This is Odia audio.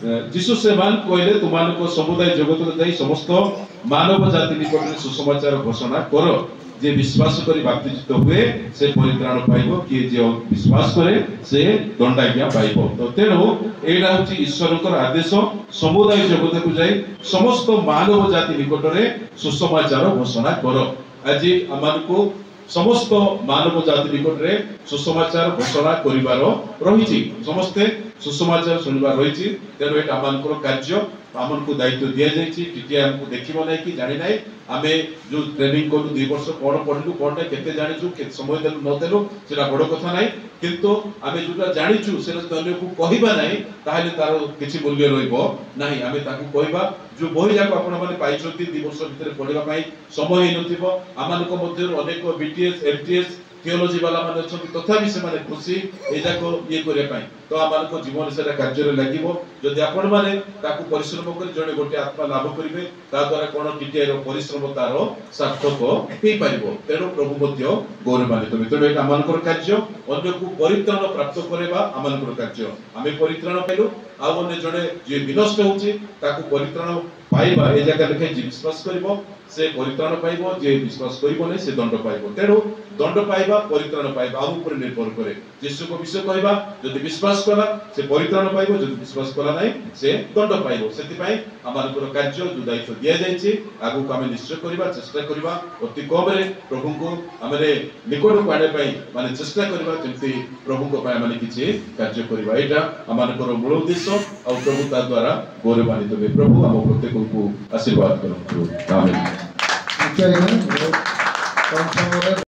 ଯୀଶୁ ସେମାନଙ୍କୁ କହିଲେ, ତୁମମାନଙ୍କ ସମୁଦାୟ ଜଗତରେ ଯାଇ ସମସ୍ତ ମାନବ ଜାତି ନିକଟରେ ସୁସମାଚାର ଘୋଷଣା କର। ଯିଏ ବିଶ୍ୱାସ କରି ବାପ୍ତିଜିତ ହୁଏ ସେ ପରିତ୍ରାଣ ପାଇବ, କିଏ ଯିଏ ବିଶ୍ୱାସ କରେ ସେ ଦଣ୍ଡାଜ୍ଞା ପାଇବ। ତ ତେଣୁ ଏଇଟା ହଉଛି ଈଶ୍ୱରଙ୍କର ଆଦେଶ, ସମୁଦାୟ ଜଗତକୁ ଯାଇ ସମସ୍ତ ମାନବ ଜାତି ନିକଟରେ ସୁସମାଚାର ଘୋଷଣା କର। ଆଜି ଆମମାନଙ୍କୁ ସମସ୍ତ ମାନବ ଜାତି ନିକଟରେ ସୁସମାଚାର ଘୋଷଣା କରିବାର ରହିଛି, ସମସ୍ତେ ସୁସମାଚାର ଶୁଣିବାର ରହିଛି। ତେଣୁ ଏଇଟା ଆମମାନଙ୍କର କାର୍ଯ୍ୟ, ଆମକୁ ଦାୟିତ୍ୱ ଦିଆଯାଇଛି। ଟିଟିଆଇ ଆମକୁ ଦେଖିବ ନାହିଁ କି ଜାଣି ନାହିଁ ଆମେ ଯୋଉ ଟ୍ରେନିଂ କଲୁ 2 ବର୍ଷ, କଣ ପଢିଲୁ, କଣ ନାହିଁ, କେତେ ଜାଣିଛୁ, କେତେ ସମୟ ଦେଲୁ ନ ଦେଲୁ, ସେଟା ବଡ କଥା ନାହିଁ। କିନ୍ତୁ ଆମେ ଯୋଉଟା ଜାଣିଛୁ ସେଟା ଯଦି ଅନ୍ୟକୁ କହିବା ନାହିଁ ତାହେଲେ ତାର କିଛି ମୂଲ୍ୟ ରହିବ ନାହିଁ। ଆମେ ତାକୁ କହିବା। ଯୋଉ ବହି ଯାକ ଆପଣମାନେ ପାଇଛନ୍ତି 2 ବର୍ଷ ଭିତରେ ପଢିବା ପାଇଁ ସମୟ ହେଇନଥିବ। ଆମମାନଙ୍କ ମଧ୍ୟରୁ ଅନେକ ବିଟିଏସ୍, ଏମଟିଏସ୍, ଥିଓଲୋଜି ବାଲା ମାନେ ଅଛନ୍ତି, ତଥାପି ସେମାନେ ଖୁସି ଏ ଯାକ ଇଏ କରିବା ପାଇଁ। ତ ଆମମାନଙ୍କ ଜୀବନ ସେଟା କାର୍ଯ୍ୟରେ ଲାଗିବ। ଯଦି ଆପଣମାନେ ତାକୁ ପରିଶ୍ରମ କରି ଜଣେ ଗୋଟେ ଆତ୍ମା ଲାଭ କରିବେ, ତା ଦ୍ୱାରା କଣ ଟିଟିଆଇ ର ପରିଶ୍ରମ ତାର ସାର୍ଥକ ହେଇପାରିବ। ତେଣୁ ପ୍ରଭୁ ମଧ୍ୟ ଗୌରବାନ୍ୱିତ ହେବେ। ତେଣୁ ଏଇଟା ଆମମାନଙ୍କର କାର୍ଯ୍ୟ, ଅନ୍ୟକୁ ପରିତ୍ରାଣ ପ୍ରାପ୍ତ କରିବା ଆମମାନଙ୍କର କାର୍ଯ୍ୟ। ଆମେ ପରିତ୍ରାଣ ପାଇଲୁ, ଆଉ ଅନ୍ୟ ଜଣେ ଯିଏ ବିନଷ୍ଟ ହଉଛି ତାକୁ ପରିତ୍ରାଣ ପାଇବା। ଏ ଜାଗା ଲେଖା ଯିଏ ବିଶ୍ୱାସ କରିବ ସେ ପରିତ୍ରାଣ ପାଇବ, ଯିଏ ବିଶ୍ୱାସ କରିବ ନାହିଁ ସେ ଦଣ୍ଡ ପାଇବ। ତେଣୁ ଦଣ୍ଡ ପାଇବା ପରିତ୍ରାଣ ପାଇବା ଆମ ଉପରେ ନିର୍ଭର କରେ। ଯୀଶୁଙ୍କ ବିଷୟ କହିବା, ଯଦି ବିଶ୍ୱାସ କଲା ସେ ପରିତ୍ରାଣ ପାଇବ, ଯଦି ବିଶ୍ୱାସ କଲା ନାହିଁ ସେ ଦଣ୍ଡ ପାଇବ। ସେଥିପାଇଁ ଆମମାନଙ୍କର କାର୍ଯ୍ୟ ଯୋଉ ଦାୟିତ୍ୱ ଦିଆଯାଇଛି ଆଗକୁ ଆମେ ନିଶ୍ଚୟ କରିବା, ଚେଷ୍ଟା କରିବା। ଅତି କମରେ ପ୍ରଭୁଙ୍କୁ ଆମେ ନିକଟକୁ ଆଣିବା ପାଇଁ ମାନେ ଚେଷ୍ଟା କରିବା, ଯେମିତି ପ୍ରଭୁଙ୍କ ପାଇଁ ଆମେ କିଛି କାର୍ଯ୍ୟ କରିବା। ଏଇଟା ଆମମାନଙ୍କର ମୂଳ ଉଦ୍ଦେଶ୍ୟ, ଆଉ ପ୍ରଭୁ ତା ଦ୍ୱାରା ଗୌରବାନ୍ୱିତ ହେବେ। ପ୍ରଭୁ ଆମ ପ୍ରତ୍ୟେକଙ୍କୁ ଆଶୀର୍ବାଦ କରନ୍ତୁ। ଆମେନ୍। ନିଶ୍ଚୟ ଆଜ୍ଞା, ବହୁତ କମ ସମୟରେ।